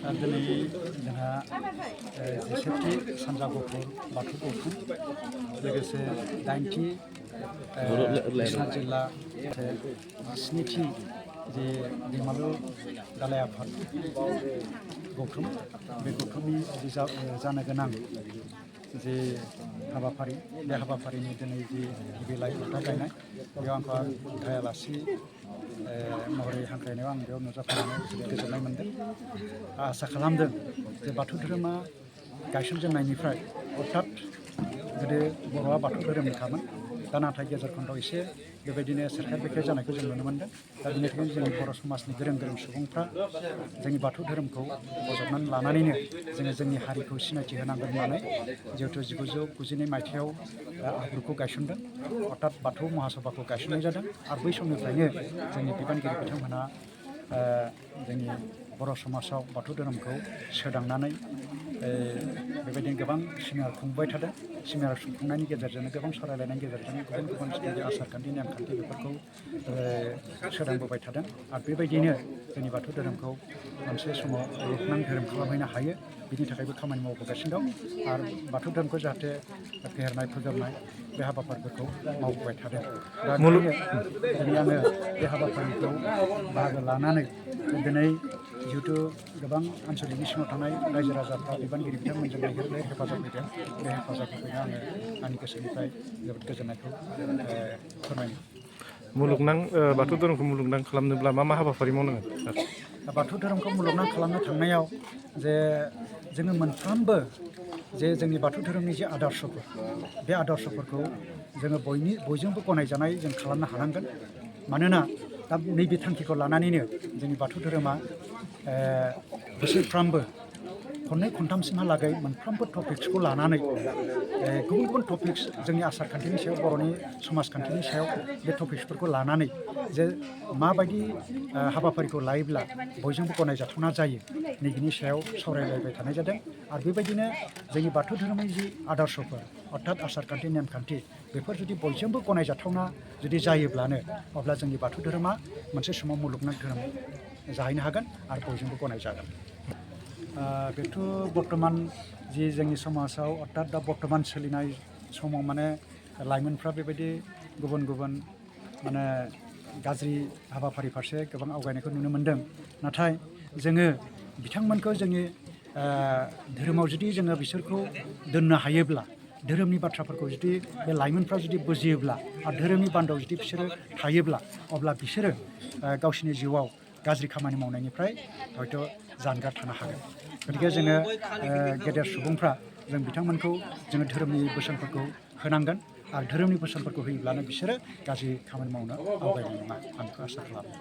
दिनै जोंहा जिसेथि सानजा गुफुर बाथौ गौथुम लोगोसे 8थि बिस्वनाथ जिल्ला स्निथि जे दैमालु दालाय आफाद गौथुम बे गौथुमनि जि जानो गोनां जे हाबाफारि बे हाबाफारिनि दिनै जि गिबि लाइ लथा गायनाय बेयाव आंखौ गाहाय आलासि महरै हांख्रायनायाव आं बेयाव नुजाफैनानै जोबोद गोजोननाय मोन्दों। आसा खालामदों जे बाथौ धोरोमा गायसनजेननायनिफ्राय अर्थात गोदो बर'आ बाथौ धोरोमनिखामोन, दा नाथाय गेजेर खन्दआव एसे बेबायदिनो सेरखाय बेरखाय जानायखौ जों नुनो मोन्दों। दा बेनिखायनो जोंनि बर' समाजनि गोरों गोरों सुबुंफ्रा जोंनि बाथौ धोरोमखौ बजबनानै लानानैनो जोङो जोंनि हारिखौ सिनायथि होनांगोन होननानै जिहेतु 1992 मायथाइयाव आफादखौ गायसनदों, अर्थात बाथौ महासभाखौ गायसननाय जादों। आरो बै समनिफ्रायनो जोंनि बिबानगिरि बिथांमोनहा जोंनि बर' समाजाव बाथौ धोरोमखौ सोदांनानै बेबायदिनो गोबां सेमिनार खुंबाय थादों। सेमिनार खुंनायनि गेजेरजोंनो गोबां सावरायलायनायनि गेजेरजों गुबुन गुबुन आसारखान्थि नेमखान्थि बेफोरखौ सोदांबोबाय थादों। आरो बेबायदिनो जोंनि बाथौ धोरोमखौ मोनसे समाव मुलुगनां धोरोम खालामहैनो हायो, बिनि थाखायबो खामानि मावबोगासिनो दं। आरो बाथौ धोरोमखौ जाहाथे फेहेरनाय फोजौनाय बे हाबाफारिफोरखौ मावबोबाय थादों। दा ओंखायनो दिनै आङो बे हाबाफारिखौ बाहागो लानानै दिनै जिहेतु गोबां आनसलिकनि सिङाव थानाय रायजो राजाफ्रा बिबानगिरि बिथांमोनजों लैहोर हेफाजाब होदों, बे हेफाजाब होफैनो आङो आंनि गोसोनिफ्राय जोबोद गोजोननायखौ फोरमायनो। मुलुगनां बाथौ धोरोमखौ मुलुगनां खालामनोब्ला मा हाबाफारि मावनांगोन? बाथौ धोरोमखौ मुलुगनां खालामनो थांनायाव जे जोङो मोनफ्रोमबो जे जोंनि बाथौ धोरोमनि जे आदर्शफोर, बे आदर्शफोरखौ जोङो बयजोंबो गनायजानाय जों खालामनो हानांगोन। मानोना दा नैबे थांखिखौ लानानैनो जोंनि बाथौ धोरोमा बोसोरफ्रामबो खननै खनथामसिमहालागै मोनफ्रोमबो टपिक्सखौ लानानै गुबुन गुबुन टपिक्स जोंनि आसारखान्थिनि सायाव, बर'नि समाजखान्थिनि सायाव बे टपिक्सफोरखौ लानानै जे माबायदि हाबाफारिखौ लायोब्ला बयजोंबो गनायजाथावना जायो, नैबेनि सायाव सावरायलायबाय थानाय जादों। आरो बेबायदिनो जोंनि बाथौ धोरोमनि जि आदर्शफोर अर्थात आसारखान्थि नेमखान्थि बेफोर जुदि बयजोंबो गनायजाथावना जुदि जायोब्लानो अब्ला जोंनि बाथौ धोरोमा मोनसे समाव मुलुगनां धोरोम जाहैनो हागोन आरो बयजोंबो गनायजागोन। बेथ' बर्थमान जि जोंनि समाजाव अर्थात दा बर्थमान सोलिनाय समाव माने लाइमोनफ्रा बेबायदि गुबुन गुबुन माने गाज्रि हाबाफारि फारसे गोबां आवगायनायखौ नुनो मोन्दों। नाथाय जोङो बिथांमोनखौ जोंनि धोरोमाव जुदि जोङो बिसोरखौ दोननो हायोब्ला, धोरोमनि बाथ्राफोरखौ जुदि बे लाइमोनफ्रा जुदि बुजियोब्ला आरो धोरोमनि बान्दोआव जुदि बिसोरो थायोब्ला, अब्ला बिसोरो गावसोरनि जिउआव गाज्रि खामानि मावनायनिफ्राय हयथ' जानगार थानो हागोन। गतिके जोङो गेदेर सुबुंफ्रा जों बिथांमोनखौ जोङो धोरोमनि बोसोनफोरखौ होनांगोन आरो धोरोमनि बोसोनफोरखौ होयोब्लानो बिसोरो गाज्रि खामानि मावनो आवगायनाय नङा, आं बेखौ आसा खालामो।